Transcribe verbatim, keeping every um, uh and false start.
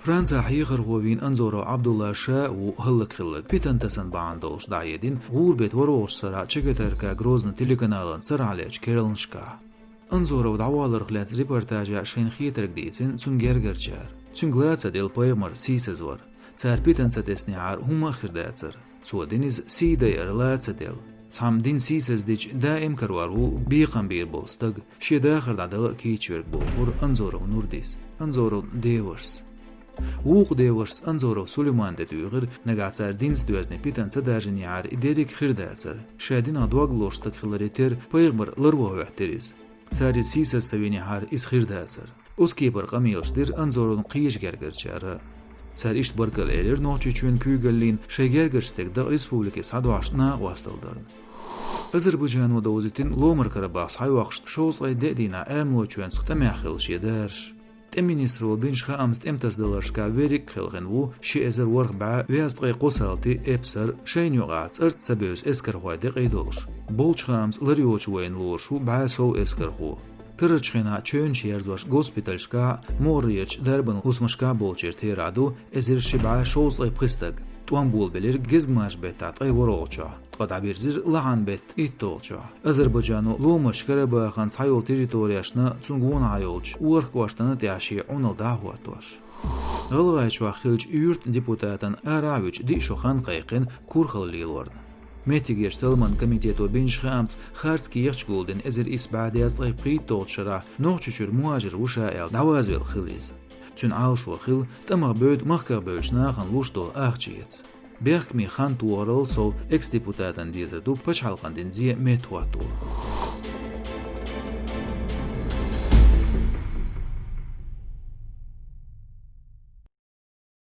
Францехь хьехархо вийна Анзоров Ӏабдулла ша а ву хӀаллакьхилларг, питана тассан бахьана долуш дӀахьедина гӀуран беттан ворхӀалгӀачу шарахь ЧГТРК «Грозный» телеканалан сарахь лечу керланашкахь. Анзоров дӀаваларх лаьцна репортажехь шайна хетарг дийцина цуьнан гергарчара. Цуьнга ла ца делла пайхамар сийсаз вара. Цара питана ца теснехьара хӀумма а хир дацара. Цо дина иза сий дайар ла ца делла. Цхьамма дин сийсаз дича даим карор ву бекхам бийр болу стаг, шен дахар дӀадала а кийча верг, бохура Анзоров Нурдис, Анзоровн девашас. Вукху девашас Анзоров Сулейман тӀе туьйхира, нагахь цара динца доьзна питана ца даржинехьара и дерриг а хир дацара. Ша динах дог лозуш стаг хиларе терра, пайхамар ларво хӀоьттира иза. Цара иза сийсаз ца винехьара, иза хир дацара. Оцу кепара къамелаш дира Анзоровн кхечу гергарчара. Цара иштта баркалла элира Нохчийчоьнан куьйгаллина шайн гергарчу стеган дакъа республике схьадохьуш накъосталла дарна. Азербайджано довзийтина Ломара Карабах схьайоккхуш шовзткъе деа дийнахь Ӏаьрманчоьнца тӀамехь хилла шен даржаш. ТӀеман министро бинчу хаамца тӀематасадаларшкахь верриг а кхелхина ву ши эзар ворхӀ бӀе везткъе кхо салти эпсар, шайна юкъахь цӀарца ца бевза эскархой декъий долуш. Болчу хаамца лар йоцуш вайна лоруш ву бӀе сов эскархо. Карарчу хенахь чевнаш ерзош госпиталшкахь а, могӀарерчу дарбан хӀусамашкахь а болчеран терахь ду эзар ши бӀе шовзткъе пхи стаг. ТӀом болабелира гезгмашин беттан ткъе ворхӀалгӀачохь, ткъа дӀабирзира лахьан беттан итталгӀачохь. Азербайджано Ломарчу Карабахана цхьайолу территорешна цуьнга вонна йолчу ворхӀ кӀоштана тӀехь шен Ӏуналла дӀахӀоттош. ГӀалгӀайчохь хиллачу юьртан депутатан арахь а вуьтуш диъ шо хан кхайкхина курхалла лелорна. Меттигерчу талламан комитето бинчу хаамца харц кехаташ гулдина эзар исс бӀе дезткъе пхийтталгӀачу шарахь Нохчийчуьра мухӀажир ву ша аьлла дӀавазавелла хилла иза. Цуьнан Ӏалашо хилла тӀамах бевдда махках бевллачу нахана луш долу ахча эца. Бехкамийн хан тохарал сов экс-депутатана дезар ду пачхьалкхана дина зе меттахӀотто.